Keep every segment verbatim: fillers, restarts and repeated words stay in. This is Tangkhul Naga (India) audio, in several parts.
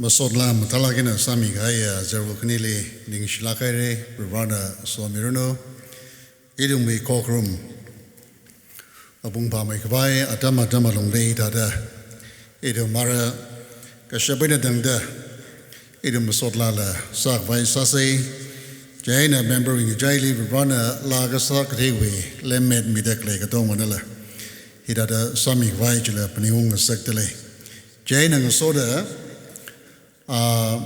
Masot laa mathālāk eina sāmikahaiya zarvā khanili ningshilāk haira, Varivarana somiranu. Ithumwui khokharum, apung pāmeikhavai atam atam alungli thāda, ithum mara kashap eina tangda, ithum masot laala sākhavai sāsa. Chieina member wui ngachaili Varivarana laa kasā katheiwui lemmet mida khalei katonganala hithāda sāmikhavai chila phaningung ngasakdalei. Chieina ngasoda, ah,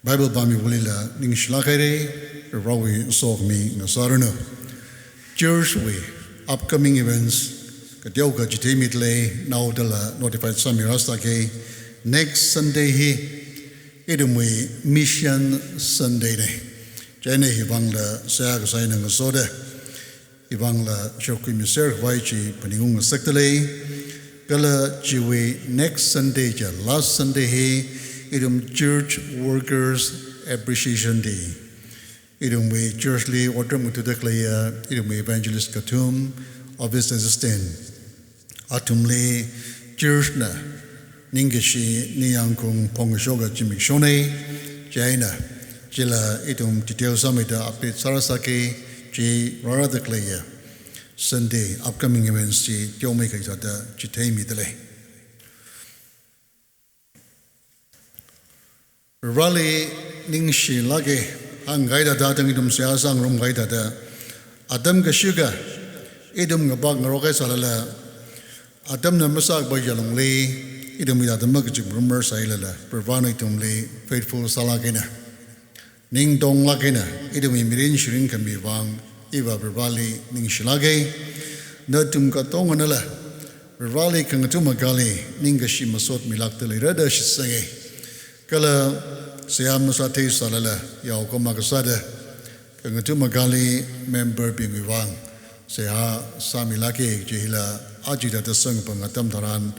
Bible pāmi vulila ningshilāk haira, Varivarawui sokhami ngasāranu. Church wui upcoming events kateokha chitheimidalei, naodala notified sāmirasāki. Next Sunday hi ithumwui Mission Sunday na. Chieina hivangla seihā kasā eina ngasoda, hivangla shokhuimiserkhavai chi phaningung ngasakdalei. Kala chiwui next Sunday chi, last Sunday hi ithum Church Workers Appreciation Day. Ithumwui church li otram ngathāda khaleiya, ithumwui evangelist kathum, office assistant, athumli church na ningkashi ningyāngkhaung phongkashok zimiksho na. Chieina chila ithum detail sāmida update sārasāki. Chi rārada khaleiya Sunday upcoming events chi teomeikha sāda chitheimidalei. Varivarali ningshilāka, hāngkahai thāda tang ithum seihā sāngarumkahai thāda, atam kashikha ithum ngapakngarok haisālala, atamna masākapai alungli ithum hithāda makachip rumrar sālala, Varivarana ithumli faithful sālāk eina, ningtonglāk eina ithumwui mirin shirin khami vang iva Varivarali ningshilāka. Nathum katonganala Varivarali khangathum akali ningkashi masot milākda leira da shitsanga. Kala seihā masāthei sālala, yaokahoma kasāda khangathum akali member bingwui vang seihā sāmilāka kaji hila aja thāda samkaphang atam tharan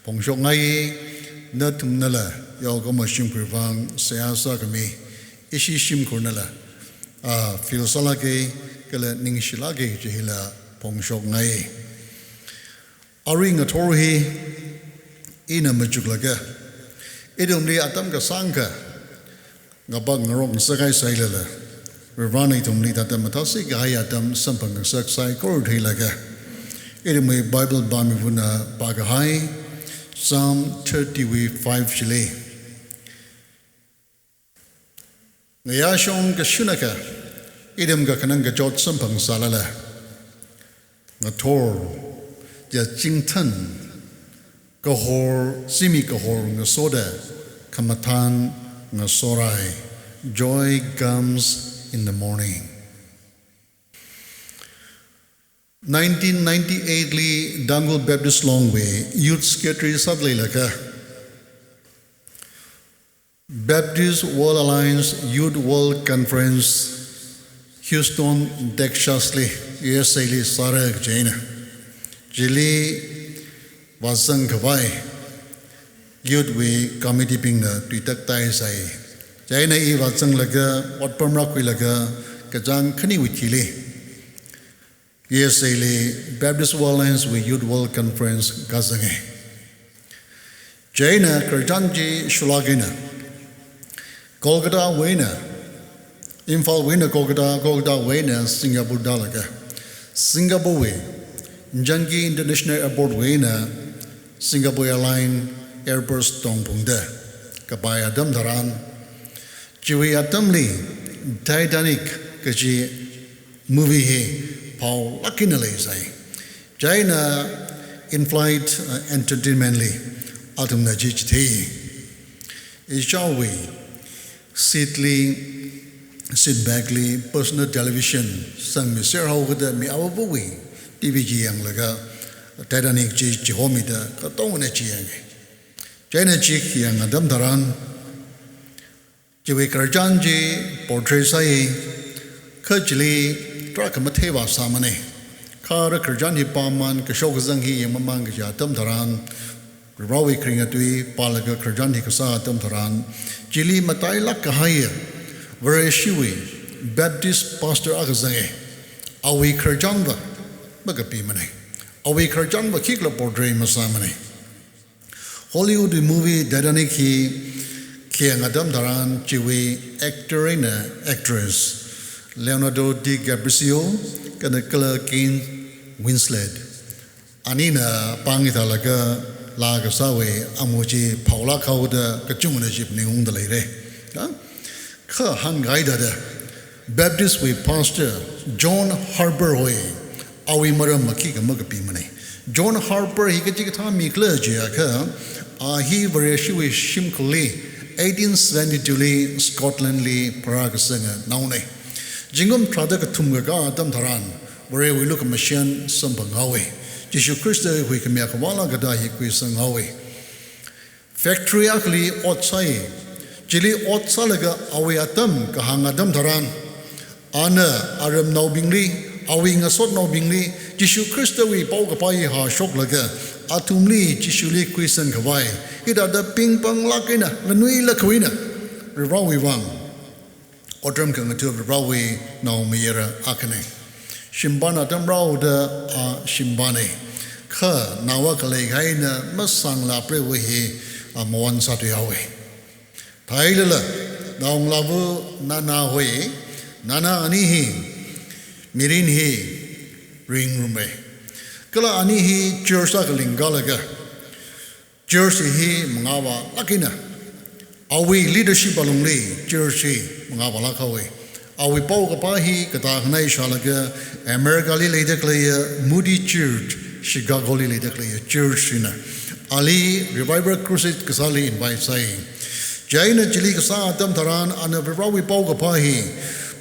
phongshokngai. Nathumnala yaokahoma shimkhur vang seihā sākhami ishi shimkhurnala, ah, feel sālāka kala ningshilāka kaji hila phongshokngai. Arui ngathor hi ina machuklaga, ithumli atam kasāngkha ngapakngarok ngasakhai sālala, Varivarana ithumli thāda mathāsi kahai atam samphang ngasak saikora theilaga, ithumwui Bible pāmivana pākahai Psalm thirty wui five chili, ngayā shong kashunakha ithum kakhanang kachot samphang sālala, ngathor, ya chingthan, kahor, zimi kahor ngasoda khamathān ngasorai. Joy comes in the morning. Nineteen ninety-eight li Tangkhul Baptist Long wui Youth Secretary sāda leilakha, Baptist World Alliance Youth World Conference Houston, Texas li, U S A li sāra kaji eina, chili vāzangkhavai youth wui committee bingna tuitaktai sai. Chieina i vāzanglaga, otpam rākhuilaga, kachāng khaniwui thili U S A li Baptist World Alliance wui Youth World Conference kazanga. Chieina khararchan chi shulāk eina, Kolkata wui eina, Imphal wui eina Kolkata, Kolkata wui eina Singapore tālaga, Singapore wui Changi International Airport wui eina Singapore Airline Airbus tongphungda kapai atam tharan, chiwui atamli Titanic kaji movie hi phaolāk eina leisai. Chieina in-flight, uh, entertainment li athumna chi chithei. Ichāwui seat li, seat back li personal television sangmiser haokida mi avāvawui T V chi yanglaga Titanic chi chihomida katongana chi yanga. Chieina chi khayang atam tharan, chiwui khararchan chi portray sāi, kha chili tarākha matheiva sāmana. Kha ara khararchan hi pāmamān, kashok kazang hi yangmamān kaja atam tharan, Varivarawui kharinga tui pālaga khararchan hi kasā atam tharan, chili matailāk kahaiya Vareshiwui Baptist pastor akha zanga. Awui khararchanva makapimana. Awui khararchanva khikhala portray masāmana. Hollywood movie Titanic hi khayang atam tharan chiwui actor eina actress Leonardo DiCaprio kala Kate Winslet anina pāng hithālaga laa kasāwui amu chi phaolāk haoda kachungana chi phaningungda leira. Ha? Kha hāngkahai thāda Baptist wui pastor John Harper hoi awui maram makhikha makapimana. John Harper hi kachikathā mi khala jiakha, a hi Vareshiwui shimkhurli eighteen seventy-two li Scotland li pharākasanga naona. Zingkum tharāda kathum kakā atam tharan Varewui lukhamashan samphang haowa. Jishu Khristawui huikhami akhavāla kathā hi khuisang haowa. Factory akhali ot sāi. Chili ot sālaga awui atam kahāng atam tharan, ana aramnaobingli, awui ngasotnaobingli Jishu Khristawui paokaphā hi hāshoklaga athumli Jishuli khuisang khavai hithāda pingpanglāk eina nganuilāk khavai eina Varewui vang otram khangatha Varewui naomayara akhana. Shimpān atam rāhaoda a shimpāna. Kha naowa khalei kahaina masānglāpreiva hi a mawan sāthui haowa. Thālala, naongalāva Nana hoi, Nana ani hi mirin hi ringrumra. Kala ani hi church akha lingkalaga church hi mangāvālāk eina, awui leadership alungli church hi mangāvālāk haowa. Awui paokaphā hi kathā khanai shālaga America li leida khaleiya Moody Church, Chicago li leida khaleiya church hina ali Revival Crusade kasāli invite sāi. Chieina chili kasā atam tharan ana Varewui paokaphā hi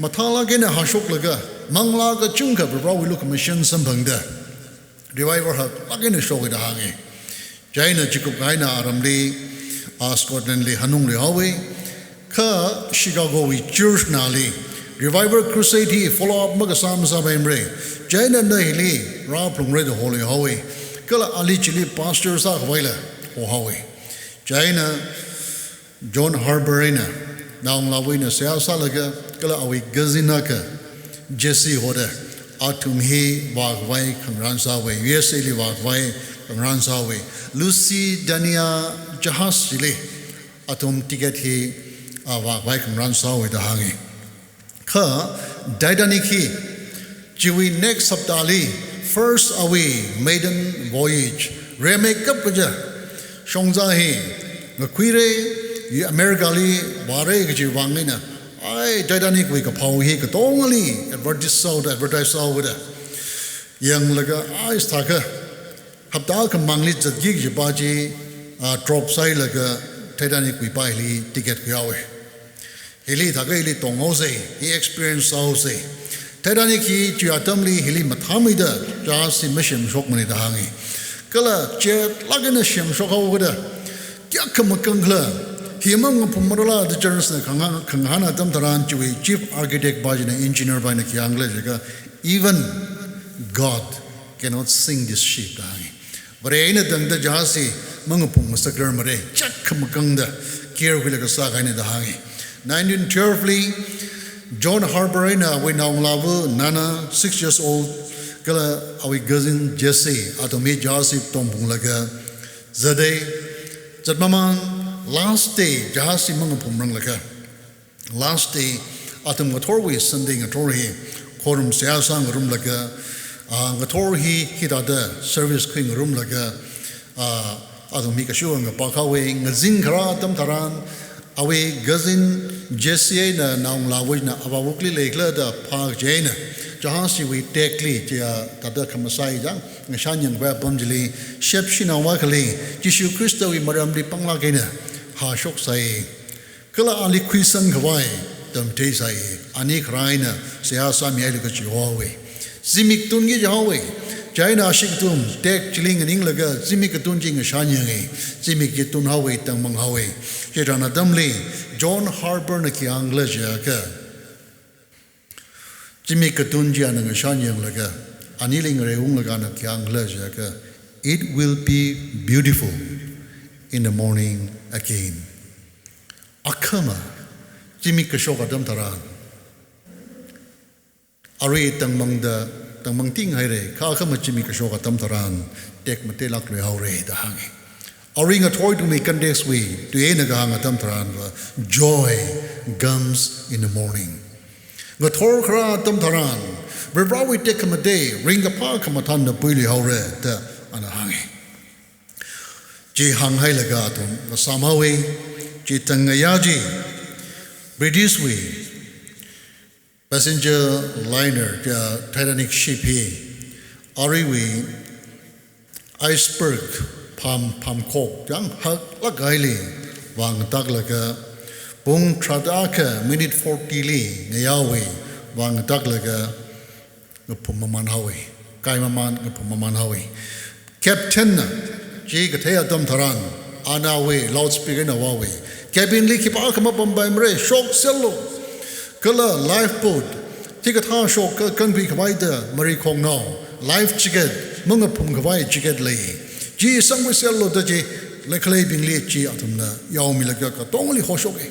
mathālāk eina hāshoklaga manglā kachungkha Varewui lukhamashan samphangda revival haklāk eina shoka da hānga. Chieina chikup kahaina aramli, a Scotland li hanunglui haowa. Kha Chicago wui church nali Revival Crusade hi follow up makasā masāpaimara. Chieina ana hili rāphalungra da holui haowa. Kala ali chili pastor sākhavaila ho haowa. Chieina John Harper eina naongalāva eina seihā sālaga kala awui cousin akha Jesse hoda athum hi vākhavai khangarān sāhaowa, U S A li vākhavai khangarān sāhaowa. Lusitania jahaz chili athum ticket hi a vākhavai khangarān sāhaowa da hānga. Kha Titanic hi chiwui next haptali first awui maiden voyage rimeikap kaja shongza hi ngakhuira, America li vāra kajiwui vang eina, ai Titanic wui kaphao hi katongali advertise sāhaoda, advertise sāhaoda yanglaga ai sāthākha hapta akhamangli zatki kajipa chi a drop sāhailaga Titanic wui paili ticket khuihaowa. Hili thākha hili tonghaosa, hi experience sāhaosa. Titanic hi chiwui atamli hili mathāmeida jahaz hi masemshokmana da hānga. Kala chetlāk eina semshok haokada kayākha makang khala, hi mangaphummarala da Charles na khangahān, khangahān atam tharan chiwui chief architect pa china, engineer pa china khi hāng khala jiakha, even God cannot sink this ship da hānga. Vare eina tangda jahaz hi mangaphum ngasakrar mara, chak khamakangda care khuilaga sākahaina da hānga. Nineteen twelve li John Harper eina awui naongalāva Nana, six years old, kala awui cousin Jesse, athum hi jahaz hi tongphunglaga zata. Zatmamān last day jahaz hi mangaphumranglakha, last day, athum ngathorwui Sunday ngathor hi khorum seihā sāngarumlaga, a, ngathor hi hithāda service khuingarumlaga, a, athum hi kashuwa ngapakhaowa. Ngazin kharā atam tharan, awui cousin Jesse eina naongalāva china avāwukli leikhala da phā kaji eina jahaz hiwui deck li chithāda khamasai chang, ngashanyang khavai apam chili shepshinao akhali Jishu Khristawui maramli panglāk eina hāshoksai. Kala ali khuisang khavai tamtheisai, ani kharā eina seihā sāmihailu kaji haowa. Zimik tunki jihaowa. Chieina ashee katung deck chili nganinglaga zimik katun chi ngashanyangi, zimik chi tunhaowa, tangmanghaowa. Chitharan atamli John Harper na khi hāng khala jiakha, zimik katun chi ana ngashanyanglaga, anili ngareiunglaga ana khi hāng khala jiakha, "It will be beautiful in the morning again." Akhama zimik kashok atam tharan, arui tangmangda, tangmang tinghaira, kha akhama zimik kashok atam tharan deck mateilāklui haora da hānga. Arui ngathor ithumwui context wui tui eina kahāng atam tharanva, "Joy comes in the morning." Ngathor kharā atam tharan, Varivarawui tekhamatei ringkaphā khamathānna puiluihaora da ana hānga. Chi hānghailaga athum ngasāmhaowa. Chithang ngayā chi, British wui passenger liner, uh, Titanic ship hi aruiwui iceberg, pham, pham khok yang haklāk kahaili vāngataklaga, pung tharāda akha minute forty li ngayāwui vāngataklaga, ngaphum mamānhaowa, kai mamān, ngaphum mamānhaowa. Captain na chi kathei atam tharan, ana awui loudspeaker eina vāhaowa, "Cabin li khipākha mapampaimara, shokserlu. Kala lifeboat, hikathā shok ka-, kankhui khavai da marikhongnao, life jacket, mangaphum khavai jacket lei. Chi sangkhuiserlu," da chi, leikhalei bingli chi athumna yaomilaga katongli hoshoka.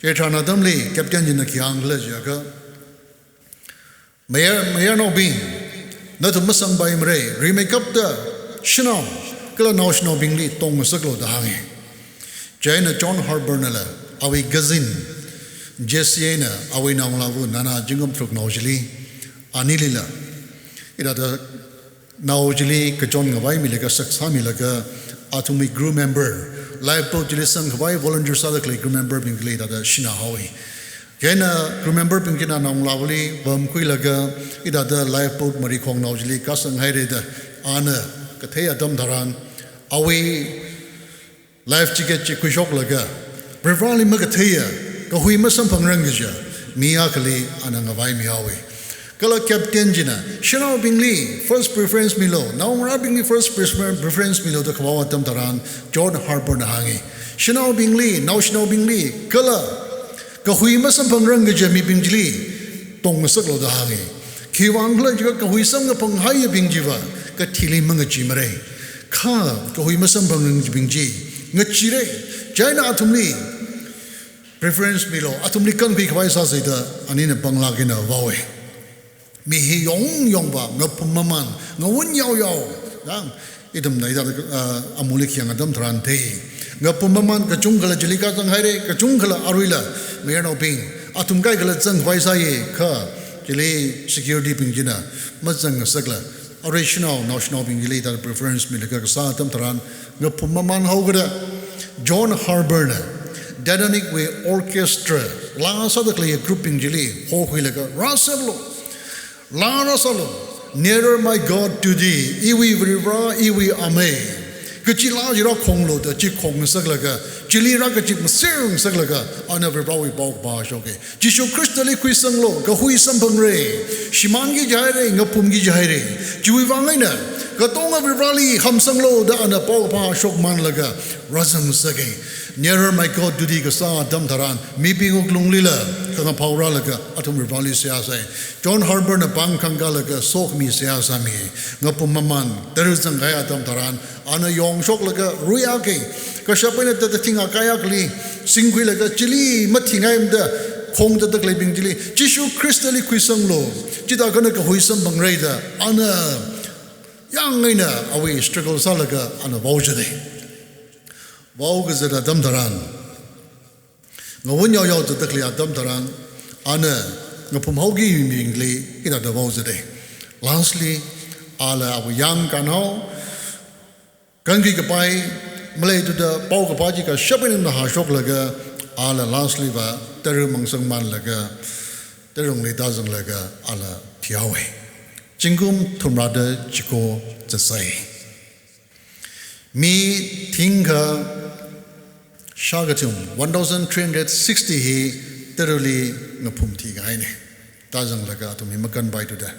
Chitharan atamli captain china khi hāngkhala jiakha, "Mayar, mayarnaobing, nathum masangpaimara, rimeikapta shanao kala naoshinaobingli tongngasaklu," da hānga. Chieina John Harper nala awui cousin Jesse eina awui naongalāva Nana Zingkum Tharuknao chili, anilila hithāda nao chili kachon ngavaimilaga, saksāmilaga, athumwui crew member, lifeboat chili sangkhavai volunteer sāda khalei crew member bingli hithāda shinā haowa. Chieina crew member bing china naongalāvali vamkhuilaga, hithāda lifeboat marikhongnao chili kāsanghaira da, ana kathei atam tharan, awui life jacket chi khuishoklaga, Varivarali makatheiya kahui masamphangrang kaja mi akhali ana ngavaimihaowa. Kala captain china, "Shanaobingli first preference milu, naongarābingli first prefer-, preference milu," da kavao atam tharan, John Harper na hānga, "Shanaobingli, naoshinaobingli, kala kahui masamphangrang kaja mibing chili tongngasaklu," da hānga. Khiwuivangkhala jiakha kahui samkaphanghaiya bing chiva kathili mangacheemara. Kha kahui masamphangrang bing chi ngacheera. Chieina athumli preference milu, athumli kankhui khavai sāsa da anina panglāk eina vaowa. Mi hi yongyongva ngaphum mamān, ngawun yaoyao, yang, ithumna hithāda, ah, amuli khayang atam tharan thei. Ngaphum mamān kachungkhala chili kāzanghaira, kachungkhala aruila mayarnaobing, athum kaikhala zangkhavai sāya, kha chili security bing china mazangngasakla, arui shanao, naoshinaobing chili hithāda preference milaga kasā atam tharan, ngaphum mamānhaokada, John Harper na Titanic wui orchestra, laa sāda khaleiya group bing chili hokhuilaga, "Rāserlu, laa rāsālu, 'Nearer, My God, to Thee,' iwui Varivara, iwui Amei," kachi laa chi rākhonglu da chi khongngasaklaga, chili rākachip maser ngasaklaga, ana Varivarawui paokaphā shoka. Jishu Khristali khuisanglu, kahui samphangra, shimānki jihaira, ngaphumki jihaira. Chiwuivang eina, katonga Varivarali hamsanglu da ana paokaphā shokmānlaga, rāzangsaka. "Nearer, My God, to Thee" kasā atam tharan, mibing wuklunglila khangaphaorālaga, athum Varivarali seihā sāi. John Harper na pāng khangkālaga sokhami seihā sāmi. Ngaphum mamān tara zanghai atam tharan, ana yongshoklaga ruiaka. Kashap eina thāda thing akai akhali singkhuilaga, chili mathingaimada khongda khalei bing chili, "Jishu Khristali khuisanglu, chithākhana kahui samphangra" da, ana yang eina awui struggle sālaga ana vaozata. Vaokazat atam tharan, ngawun yaoyao zata khalei atam tharan, ana ngaphumhaoki mibingli hithāda vaozata. Lastly, ala awui yang kānhao, kankhui kapai maleithuda paokaphā chi kashap eina mahāshoklaga, ala lastly va tara mangsangmānlaga, tara lungli tāzanglaga, ala thihaowa. Zingkum thumrāda chiko zatsai. Mi thingkha shākathum, one thousand three hundred sixty hi tarali ngaphum thikahaina. Tāzanglaga athum hi makanpaithuda,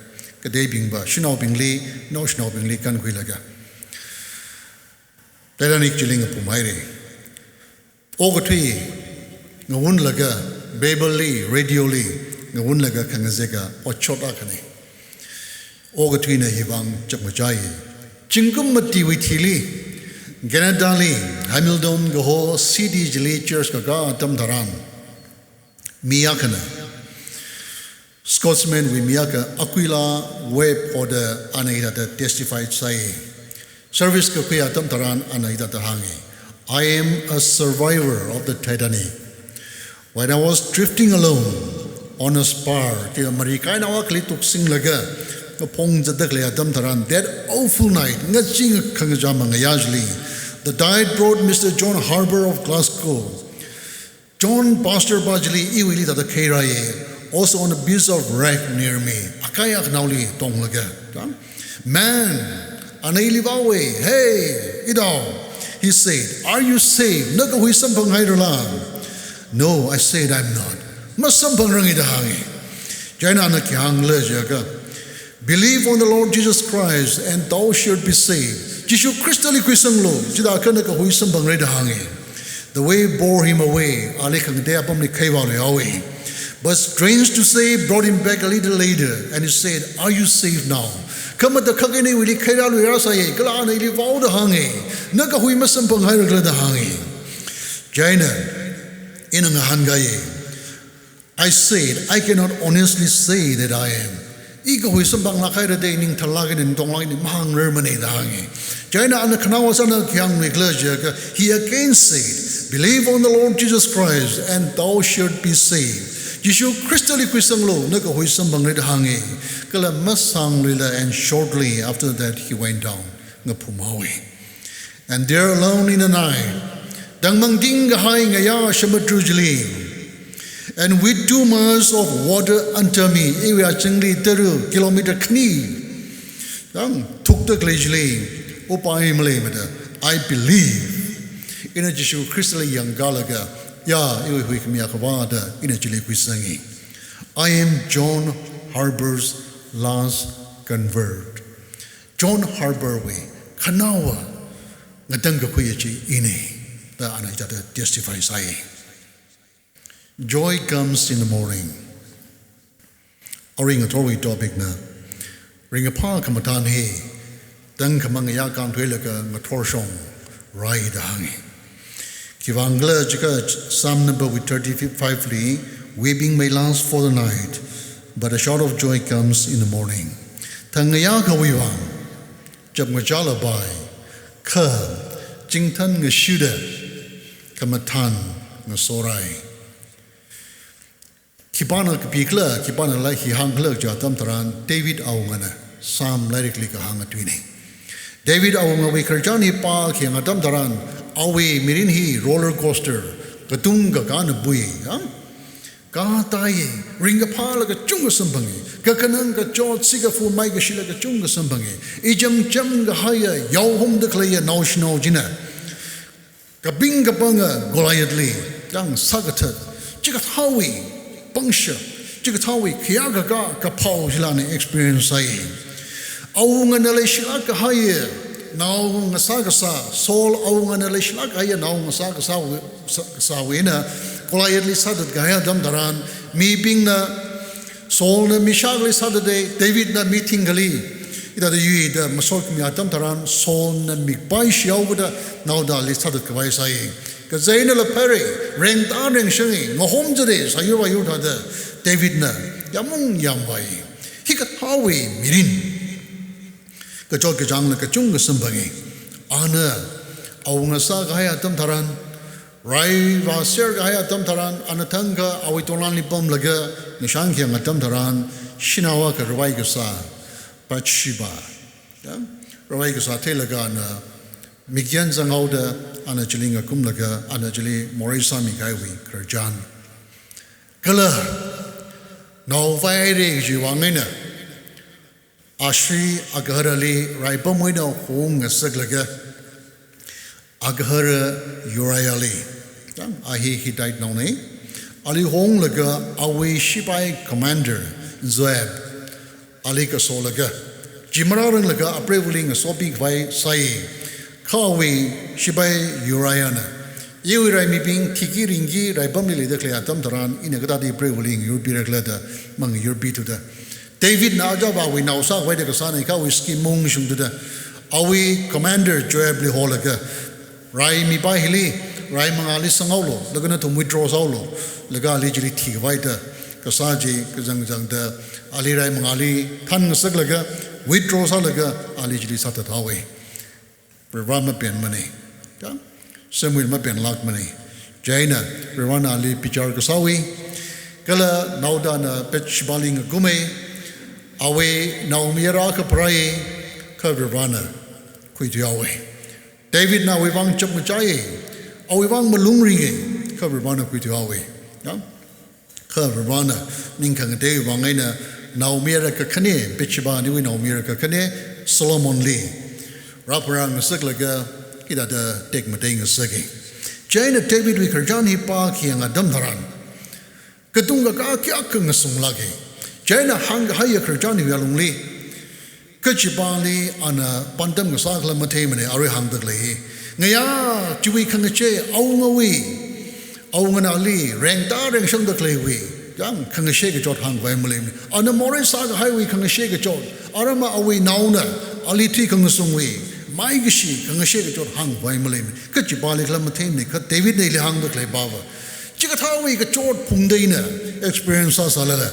kateibingva shanaobingli, naoshinaobingli kankhuilaga, Titanic chili ngaphumhaira. Okathui ngawunlaga, paper li, radio li ngawunlaga khangazeka otshot akhana. Okathuina hiwui vang chakmajai. Zingkum matiwui thili, Canada li, Hamilton kaho city chili church kakā atam tharan, mi akhana, Scotsman wui mi akha Aquila Webb hoda ana hithāda testify sāi. Service kakhui atam tharan ana hithāda hāngi, "I am a survivor of the Titanic. When I was drifting alone on a spar," chi marikaina akhali tuksinglaga, ngaphong zatda khalei atam tharan, that awful night, ngachee khangachā mangayā chili, the tide brought Mister John Harper of Glasgow, John Pastor pa chili iwuili thāda kheirāya, also on a piece of wreck near me. Akai akhanaoli tonglaga. Ta? "Man," ana ili vaowa, "Hey, idao," he said, "are you saved? Na kahui samphanghairala?" "No," I said, "I'm not." Masamphangranga da hāngi. Chieina ana khi hāngkhala jiakha, "Believe on the Lord Jesus Christ and thou shalt be saved." Jishu Khristali khuisanglu, chithākha na kahui samphangra da hāngi. The wave bore him away, ali khangatei apamli khaivāluihaowa. But strange to say, brought him back a little later, and he said, "Are you saved now?" Kha matakhak eina iwuili kheirāluirasai, kala ana ili vaoda hāngi, "Na kahui masamphanghairala?" da hāngi. Chieina ina ngahānkai, "I said, I cannot honestly say that I am." I kahui samphanglāk haira da ningthālāk eina, ningtonglāk eina mahāngrarmana da hāngi. Chieina ana khanaowa sāna khi hāngmikhala jiakha, he again said, "Believe on the Lord Jesus Christ and thou shalt be saved." Jishu Khristali khuisanglu, na kahui samphangra da hāngi. Kala masāngluila, and shortly after that he went down. Ngaphumhaowa. And there alone in the night, tangmangting kahai ngayā samudru chili, and with two miles of water under me, iwui azingli tara kilometer khani tang thukda khalei chili, upai maleimada, I believe. Ina Jishu Khristali yangkālaga, ya, iwui huikhami akhavā da ina chili khuisangi. I am John Harper's last convert. John Harper wui khanaowa ngatangkakhui chi ina, da ana hithāda testify sāi. Joy comes in the morning. Arui ngathorwui topic na, ringkaphā khamathān hi tangkhamang ngayā kānthuilaga ngathorshong rai da hāngi. Khiwuivang khala jiakha Psalm number thirty-five li, "Weeping may last for the night, but a shout of joy comes in the morning." Thang ngayā kawui vang chapngachāla pai, kha chingthan ngashida khamathān ngasorai. Khipāna kapikhala, khipāna lei hi hāngkhala jiakha atam tharan, David awungana Psalm lairikli kahāng atuina. David awungawui khararchan hi pākhui atam tharan, awui mirin hi roller coaster, katung kakāna bui, ya? Katai, ringkaphāla kachungkha samphangi, kakhanang kachot, sikafu maikashila kachungkha samphangi, ichamcham kahaiya, yaohomda khaleiya naoshinao china kaping kapanga Goliath li, yang sākathat, chikathāwui pangshap, chikathāwui khayā kakā kaphao chila ana experience sāi. Awungana leishilāk kahaiya nao ngasā kasā, Saul awungana leishilāk kahaiya nao ngasā kasā, sā, kasāwui eina Goliath li sāthat kahai atam tharan, mibingna, Saulna mishakli sāthata, Davidna mithingkali, hithāda yuida masotkhami atam tharan, Saulna mikpai shihaokada naodali sāthat khavai sāi. Kazainala phaira, rengta rengshangi, ngahom zata, sāyur vāyur thāda, Davidna yāmung yāmvai. Hikathāwui mirin kachot kachāngla kachungkha samphangi. Ana awunga sākahai atam tharan, rai vāser kahai atam tharan, ana thangkha awui tonglanli pamlaga ngashan khayang atam tharan, shanao akha ravai kasā, Bathsheba, ya, ravai kasā theilaga ana mikyan zanghaoda, ana chili ngakumlaga, ana chili morei sāmi kahaiwui khararchan. Kala nao vāhaira kajiwui vang eina, ashee agaharali raipamwui eina hongngasaklaga, agahara Uriahli, yang, a hi Hittite naona, ali honglaga awui shipai commander Joab ali kasolaga, chi marāranglaga apreivali ngasopi khavai sāi. Kha awui shipai Uriahna, iwui raimibing thiki ringki raipamli leida khalei atam tharan, ina kathāda ipreivali ngayurpirakhala da, mangayurpithuda, Davidna ajava awui nao sākhavai da kasāna, kha awui scheme mungshungthuda, awui commander Joabli holaga, rai mipai hili, rai mangāli sanghaolu, laga nathum withdraw sāhaolu, laga ali chili thikhavai da kasā chi kazang zangda, ali rai mangāli thanngasaklaga, withdraw sālaga, ali chili sāthathaowa. Varivara mapenmana. Kha Samuel mapenlākmana. Chieina Varivarana ali bichar kasāwui, kala naodana Bathsheba li ngakumai, awui naomayara akha pharāi, kha Varivarana khuithuihaowa. Davidna awui vang chapngachai, awui vang malung ringa, kha Varivarana khuithuihaowa. Ya? Kha Varivarana ning khangatei vang eina naomayara kakhane, Bathsheba niwui naomayara kakhane, Solomon li rāpharā ngasaklaga hithāda tekmatei ngasaka. Chieina Davidwui khararchan hi pākhayang atam tharan, katung kakā kayākha ngasunglāka. Chieina hāngkahaiya khararchan hiwui alungli, kachipāli ana pāngtam kasā khala matheimana, arui hāngda khalei hi. Ngayā chiwui khangachei awungawui, awungana ali rengda rengshangda khaleiwui, yang khangachei kachot hāngkhavai maleimana. Ana morei sākahaiwui khangachei kachot, aram awui naona ali thui khangasungwui, maikashi khangachei kachot hāngkhavai maleimana. Kachipāli khala matheimana, kha Davidna ili hāngda khalei pava, chikathāwui kachot phungda ina experience sāsālala,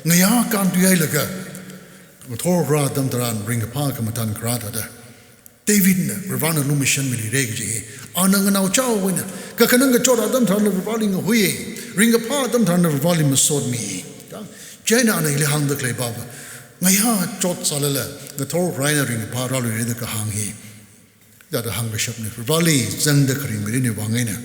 ngayā kāntuihailaga, ngathor kharā atam tharan ringkaphā khamathān kharā thāda Davidna Varivarana lumashanmilira kaji hi, ana nganaochaowui eina kakhanang kachot atam tharanla Varivarali ngahui, ringkaphā atam tharanla Varivarali masotmi. Ya? Chieina ana ili hāngda khalei pava, ngayā chotsālala ngathor kharā eina ringkaphā rāluira da kahāng hi, hithāda hāngkashapna, Varivarali zangda kharing mirinwui vang eina.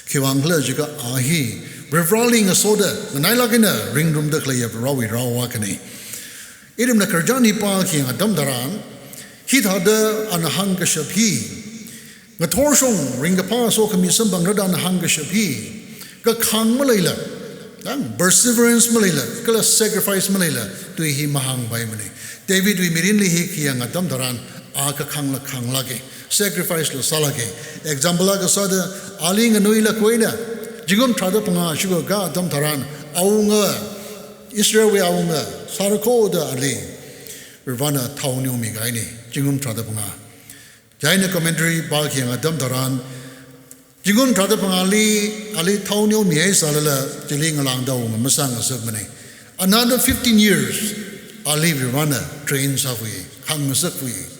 Khiwuivang khala jiakha a hi Varivarali ngasoda nganailāk eina ringrumda khaleiya Varivarawui rao akhana. Ithumna khararchan hi pākhayang atam tharan, hithāda ana hāngkashap hi, ngathor shong ringkaphā sokhami samphangra da ana hāngkashap hi, kakhang maleila, yang perseverance maleila, kala sacrifice maleila, tui hi mahāngpaimana. Davidwui mirinli hi khayang atam tharan, a kakhangla khanglāka, sacrifice la sālāka. Example akha sāda, ali nganuilāk eina zingkum tharāda phangā shikha atam tharan, awunga, Israelwui awunga sārakhoda ali Varivarana thao neomikahaina, zingkum tharāda phangā. Chieina commentary pākhayang atam tharan, zingkum tharāda phangāli ali thao neomihaisālala, chili ngalāngda awunga masāngasakmana. Another fifteen years ali Varivarana train sākhui, khangngasakhui.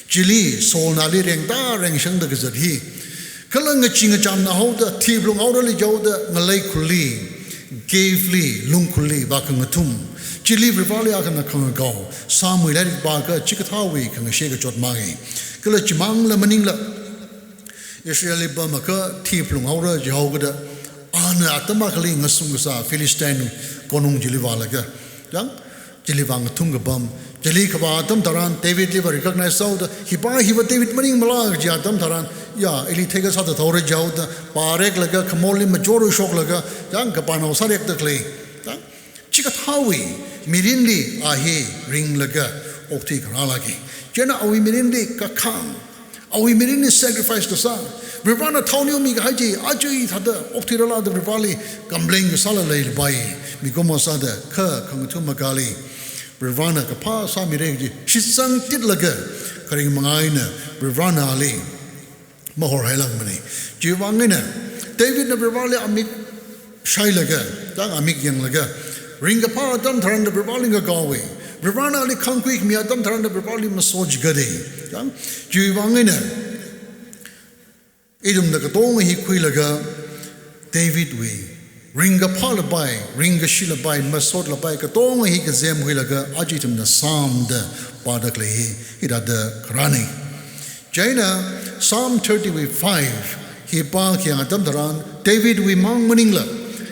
Chili Saulna ali rengda rengshangda kazat hi, kala ngachee ngachamna haoda, thi phalung haorali jihaoda, ngalei khurli, cave li, lung khurli vākhangathum, chili Varivarali akhana khangakao, Samuel lairik pākha chikathāwui khangachei kachot manga. Kala chimangla maningla, Israelli pam akha thi phalung haora jihaokida, ana atam akhali ngasung kasā Philistine khanung chili vālaga, yang, chili vāngathum kapam, chili kavā atam tharan Davidli va recognize sāhaoda, hipa hiva David maningmala kaji atam tharan, ya, ili theikasāda thaora jihaoda, pāreklaga, khamorli machor shoklaga, yang, kapānao sārekda khalei, yang, chikathāwui mirinli a hi ringlaga okthui kharālāka. Chieina awui mirinli kakhang, awui mirinli sacrifice kasā, Varivarana thao neomikahai chi, aja hithāda okthuirala da Varivarali complain kasāla leilapai. Mikumo sāda kha khangathum makali Varivarana kaphā sāmira kaji shitsang titlaga, kharing manga eina Varivarana ali mahorhailākmana. Chiwuivang eina Davidna Varivarali amik shailaga, yang, amik yanglaga, ringkaphā atam tharanla Varivarali ngakaowa, Varivarana ali khangkhui khami atam tharanla Varivarali maso jiakha da. Yang, chiwuivang eina ithumna katonga hi khuilaga, Davidwui ringkaphā lapai, ringkashi lapai, masot lapai katonga hi kazem khuilaga, aja ithumna Psalm da pāda khalei hi, hithāda kharāna. Chieina Psalm thirty wui five hi pākhayang atam tharan, Davidwui mang maningla,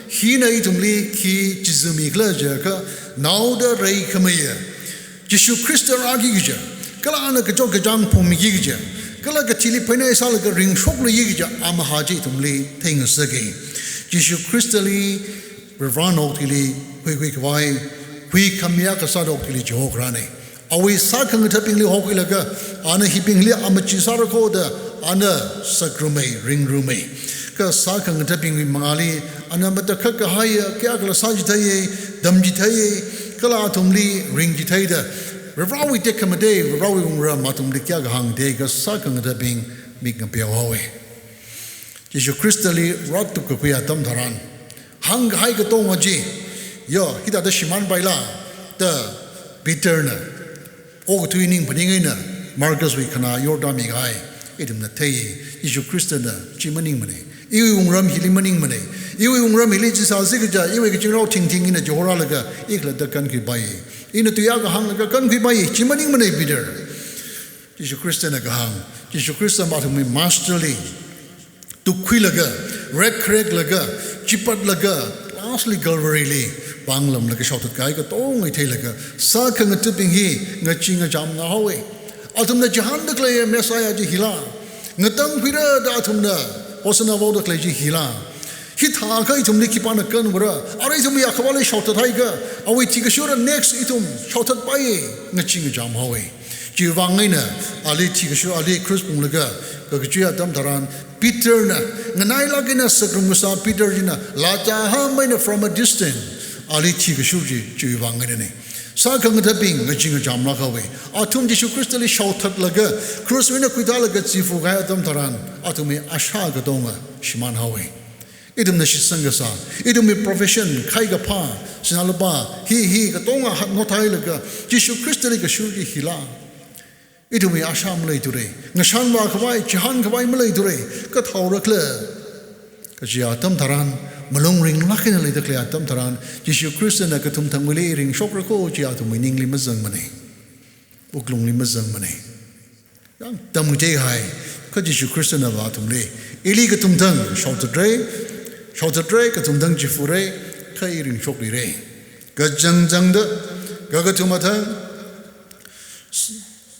hina ithumli khi chizumi khala jiakha, naoda reikhameiya Jishu Khrista rāki kaja, kala ana kachot kachāng phungmiki kaja, kala kathili phainai sālaga ringshokluiki kaja, amaha chi ithumli theingasaka. Jishu Khristali Varivarana okathuili huikhui khavai, huikhami akha sāda okathuili chihokharāna. Awui sākhangatha̱bingli hokhuilaga, ana hibingli amachee sārakhoda, ana sakrumei, ringrumei. Kha sākhangatha̱bingwui mangāli, ana matakhak kahaiya kayākhala sāchitheiya, tamchitheiya, kala athumli ringchitheida, Varivarawui tekhamatei, Varivarawui wungram athumli kayākha hāngda, kha sākhangatha̱bing mik ngapeohaowa. Jishu Khristali rātup kakhui atam tharan, hāngkahai katonga chi, yo, hithāda shimānpaila, da Peterna okathui ning phaning eina Marcus wui khanā yorda mikahai, ithumna thei, Jishu Khristana chi maningmana. Iwui wungram hili maningmana. Iwui wungram hili chi sāsi kaja, iwui kazingrao thingthing ina chihorālaga, i khalatta kankhuipai. Ina tui akha hānglaga kankhuipai, chi maningmana Peter. Jishu Khristana kahāng, Jishu Khrista athumwui master li tukkhuilaga, rekkhareklaga, chipatlaga, lastly Calvary li pānglamlaga shaothat kahai katonga theilaga, sākhangathabing hi ngachee ngacham ngahao. Athumna chihānda khalei Messiah chi hila? Ngatangkhuira da athumna Hosanna vaoda khalei chi hila? Hithākha ithumli khipāna kanvara? Arui ithumwui akhavāli shaothat haiakha, awui thikashura next ithum shaothatpai, ngachee ngacham hao. Chiwui vang eina ali thikashu, ali cross phunglaga kakachui atam tharan, Peter na nganailāk eina sakrum kasā Peter china lachā hameina from a distance ali thikashu chi chiwui vang einana. Sākhangathabing ngachee ngachamlāk haowa. Athum Jishu Khristali shaothatlaga, cross wui eina khuithālaga chifu kahai atam tharan, athumwui ashā katonga shimān haowa. Ithumna shitsang kasā, ithumwui profession, khai kaphā, sinā lupā, hi hi katonga hat ngothailaga, Jishu Khristali kashur chi hila? Ithumwui ashā maleithura, ngashanvā khavai, chihān khavai maleithura, kathāora khala? Kaji atam tharan, malung ringlāk eina leida khalei atam tharan, Jishu Khristana kathum thangwuili ringshokra ko chi athumwui ningli mazangmana, wuklungli mazangmana. Yang tamchithei hai, kha Jishu Khristana va athumli, ili kathum thang shaothatra, shaothatra, kathum thang chifura, kha i ringshokluira. Kachangchangda, kakathuma thang,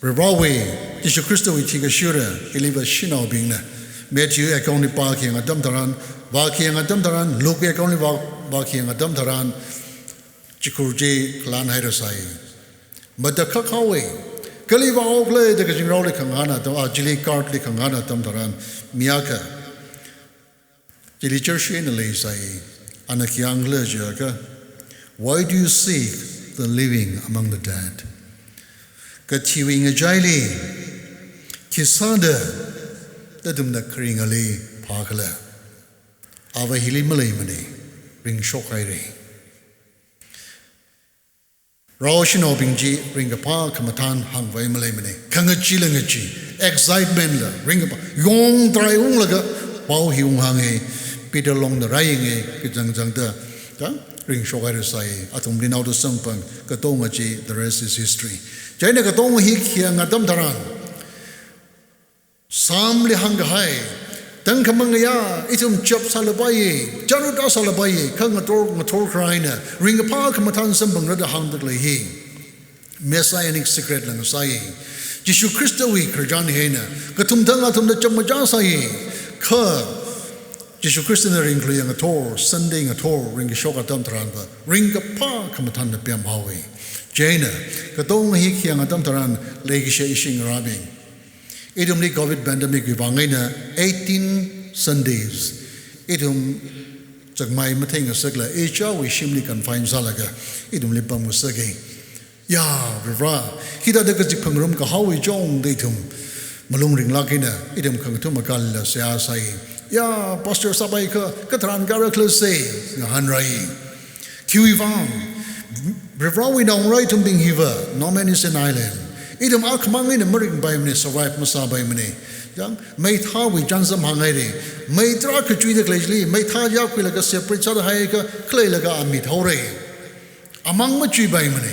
Varivarawui, Jishu Khristawui thikashura, ili vāshinaobingna, Matthew account li pākhayang atam tharan, vākhayang atam tharan, Luke account li vā, vākhayang atam tharan, chikhur chi khalan hairasai. Matakhak haowa. Kali vāhao khala da kazingraoli khangahān atam, a, chili guard li khangahān atam tharan, mi akha chili church eina leisai. Ana khi hāng khala jiakha, "Why do you seek the living among the dead?" Kathiwui ngachaili khi sāda nathumna kharingali phākhala? Ava hili maleimana, ringshok haira. Rao shanaobing chi ringkaphā khamathān hāngvai maleimana. Khangachee la ngachee, excitement la ringkaphā, yongtrai unglaga pao hi unghānga, Peter longda rāyanga, kachangchangda, ta, ringshok hairasai, athum rinaoda samphang, katonga chi, the rest is history. Chieina katonga hi khayang atam tharan, Psalm li hāngkahai, tangkhamang ngayā, ithum chap sālapai, charut sālapai, kha ngathor, ngathor kharā eina, ringkaphā khamathān samphangra da hāngda khalei hi messianic secret la ngasai. Jishu Khristawui khararchan hi eina, kathum thang athumna chap machā sai, kha Jishu Khristana ringkhalui ngathor, Sunday ngathor, ringkashok atam tharan va, ringkaphā khamathānna pemhaowa. Chieina, katonga hi khayang atam tharan, leikashi ishi ngarābing, ithumli covid pandemic wui vang eina eighteen Sundays, ithum chakmai matheingasakla, ichāwui shimli confine sālaga, ithumli pamngasaka. Ya, Varivara, hithāda kazip khangarum kahaowui chungda ithum malung ringlāk eina, ithum khangathum akhali la seihā sai. Ya, pastor sāpai kha, katharan kara khala se, ngahānrai. Khiwui vang, Varivarawui naongarā ithumbing hiva, no man is an island. Ithum akhamang eina maringpaimana, survive masāpaimana. Yang, meithāwui chānsam hānghaira. Mei tarākha chuida khalei chili, meithā ya khuilaga separate sāda haiakha, khaleilaga amit haora. Amang machuipaimana.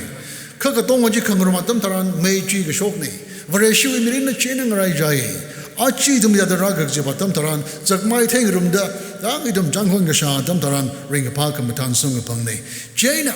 Kha katonga chi khangarum atam tharan, mei chuikashokna. Vareshiwui mirinna chieina ngaraichai. Aja ithum hithāda rākazip atam tharan, chakmai theingarumda, yang ithum chānkhon kashā atam tharan, ringkaphā khamathān samkaphangna. Chieina,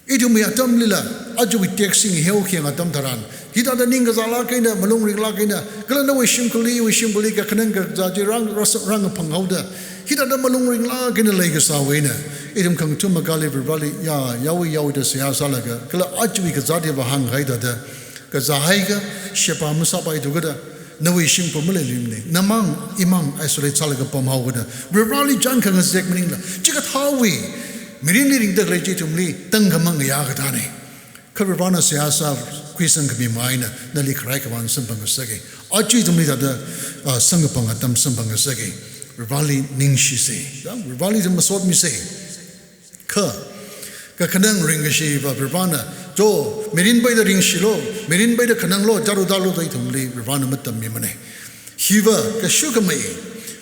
ithumwui atamlila, ajawui text hi ngaheo khayang atam tharan, hithāda ningkazālāk eina, malung ringlāk eina, kala nawui shimkhurli, iwui shimkhurli, kakhanang kazā chi rang, ras-, rāngphanghaoda, hithāda malung ringlāk eina leikasāwui eina, ithum khangathum akhali Varivarali, ya, yaowui, yaoda seihā sālaga, kala ajawui kazāt hiva hāngkahai thāda, kazā haiakha, sheba masāpaithu kachida, nawui shimkhur maleiluimana, namang, imang, isolate sālaga pamhao kachida, Varivarali chān khangazek maningla, chikathāwui mirinli ringda khalei chi ithumli tangkhamang ngayā kathāna. Kha Varivarana seihā sākhuisangkhami manga eina, nali kharai khavān samphangngasaka. Aja ithumli thāda, ah, samkaphang atam samphangngasaka. Varivarali ningshisa. Ya, Varivarali ithum masotmisa. Kha, kakhanang ringkashi hiva Varivarana Cho, mirin peida ringshilu, mirin peida khananglu, chāra tālu da ithumli Varivarana matammimanei. Hiva, kashukamei,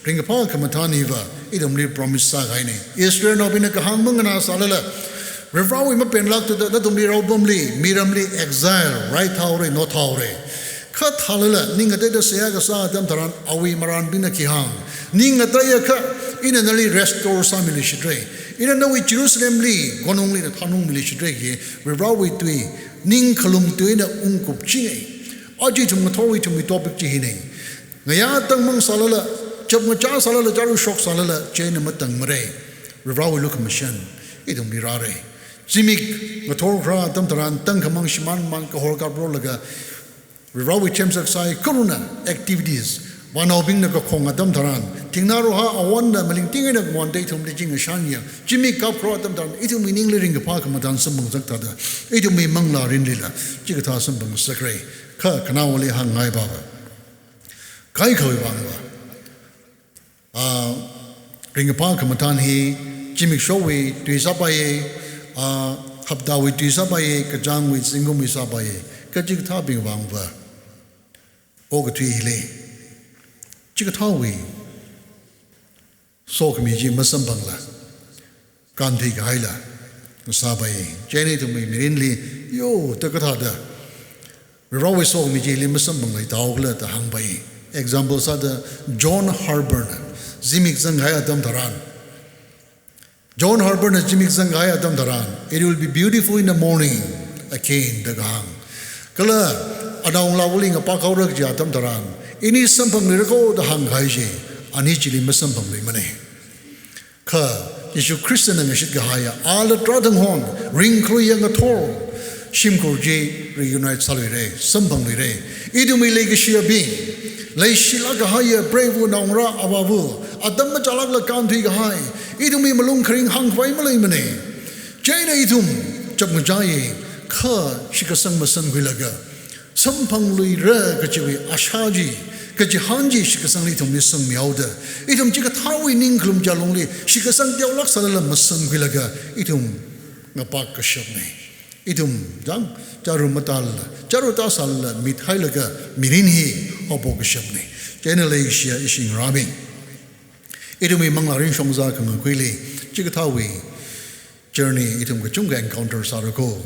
ringkaphā khamathān hiva, ithumli promise sākahainei. Israelnaobingna kahāng manganāsālala, Varivarawui mapenlāk thuda, nathumli raopamli, miramli exile, raithaorei, nothaorei. Kha thālala, ning ngateida seihā kasā atam tharan, awui marānbingna khi hāng. Ning ngateiakha, ina nali restore sāmiluishitrei. Ina nawui Jerusalemli, konungli ina thanungmiluishitrei kaji, Varivarawui tui, ningkhalum tui eina ungkupchingai. Aja ithum ngathorwui ithumwui topic chi hinei. Ngayā tangmang sālala, chapngachā sālala, chāra shoksālala, chieina matangmarei. Varivarawui lukhamashan, ithumli rārei. Zimik ngathor kharā atam tharan, tangkhamang shimānmān kahor kaprolaga, Varivarawui themsak saikorana activities, vānaobingna kakhong atam tharan, thingnā rohā awonna malingting eina kawonda ithumli chi ngashanya, zimik kap kharā atam tharan, ithumwui ningli ringkaphā khamathān samphangsak thāda, ithumwui manglā mirinlila, chikathā samphangsakrei, kha khanaowali hāngngai baba. Kaikhawui vangva. Ah, ringkaphā khamathān hi, zimikshowui tui sāpaiye, ah, haptawui tui sāpaiye, kachāngwui zingkumwui sāpaiye, kachikathābing vangva. Okathui hili. Chikathāwui sokhami chi masamphangla, kānthuikahaila, sāpai. Chieina ithumwui mirinli, yo, ta kathāda, Varivarawui sokhami chili masamphangla, tao kala da hāngpai. Example sāda John Harper na, zimik zanghai atam tharan. John Harper na zimik zanghai atam tharan, "It will be beautiful in the morning again," da kahāng. Kala, anaongalāwuili ngapakhaora kaji atam tharan, "Ini samphangluira ko," da hāngkahai chi, ani chili masamphangluimanei. Kha, Jishu Khristana ngashitkahaiya, ala tarā tanghon, ringkhaluiya ngathor, shimkhur chi reunite sāluirei, samphangluirei. Ithumwui leikashiyabing, leishilāk kahaiya preiva naongarā avāva, atam machālākla kānthuikahai, ithumwui malung kharing hāngkhavai maleimanei. Chieina ithum, chapngachāye, kha shitkasang masankhuilaga, samphangluira kajiwui ashā chi, kachihān chi shitkasangli ithumli sangmihaoda, ithum chikathāwui ningkhalum chi alungli, shitkasang teolāk sālala masankhuilaga, ithum ngapak kashapnei. Ithum, chang, chāra matālala, chāra tāsālala, mithailaga, mirin hi, haophok kashapnei. Chieina leikashiya ishi ngarābing. Ithumwui manglā ringshongzā khangakuili, chikathāwui journey ithum kachungkha encounter sāra ko.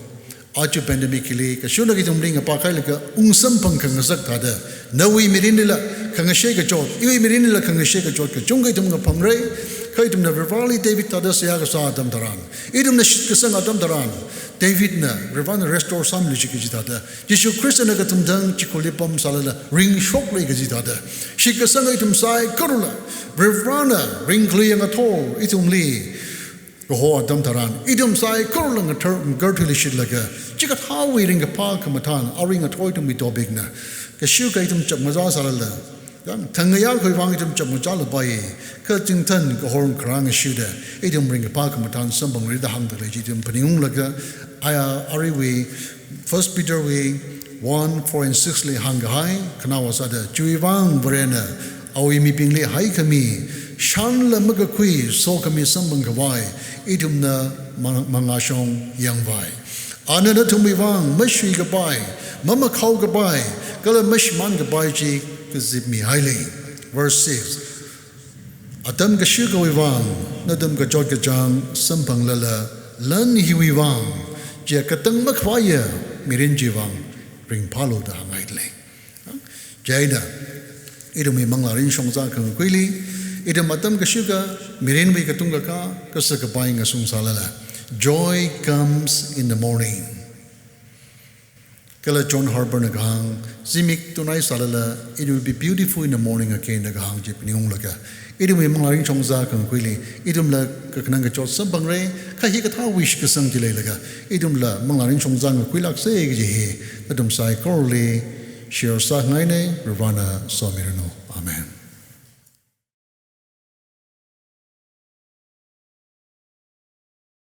Aja pandemic hili, kashuna ithumli ngapakhailaga ungsamphang khangasak thāda, nawui mirinlila khangashei kachot, iwui mirinlila khangashei kachot, kachungkha ithum ngaphangrei, kha ithumna Varivarali David thāda seihā kasā atam tharan, ithumna shitkasang atam tharan, Davidna Varivarana restore sāmiluishit kaji thāda, Jishu Khristana kathumthang chikhurli pamsālala, ringshoklui kaji thāda, shitkasang ithum saikorala, Varivarana ringkhaluiya ngathor ithumli kaho atam tharan, ithum saikorala ngathar ngakarthuiluishitlaga, chikathāwui ringkaphā khamathān, arui ngathor ithumwui topic na, kashuka ithum chapngachā sālala, yang, thangngayā khavai vang ithum chapngachālapai, kha chingthan kahor kharā ngashuda, ithum ringkaphā khamathān samphangluira da hāngdalei chi ithum phaningunglaga, aya, aruiwui, First Peter wui one, four and six li hāngkahai, khanaowa sāda, chiwui vang Varena, awui mibingli haikhami, shānla makakhui, sokhami samphang khavai, ithumna mang-, mangāshong yangvai. Ana nathumwui vang, mashuikapai, mamakhaokapai, kala mashimānkapai chi kazipmihailei. Verse six. Atam kashukhawui vang, nathum kachot kachāng samphanglala, lan hiwui vang, chiya katang makhavaiya, mirin chiwui vang, ringphālu da hānghailei. Chieina, ithumwui manglā ringshongzā khangakuili, ithum atam kashukha, mirinwui katungkha, kasak kapai ngasungsālala. Joy comes in the morning. Kala John Harper na kahāng, zimik tunaisālala, "It will be beautiful in the morning again," da kahāng chi phaningunglaga, ithumwui manglā ringshongzā khangakuili, ithumla kakhanang kachot samphangrei, kha hikathāwui shitkasang chi leilaga, ithumla manglā ringshongzā ngakuilāksei kaji hi, nathum saikorali share sāngainei, Varivarana somiranu. Amen.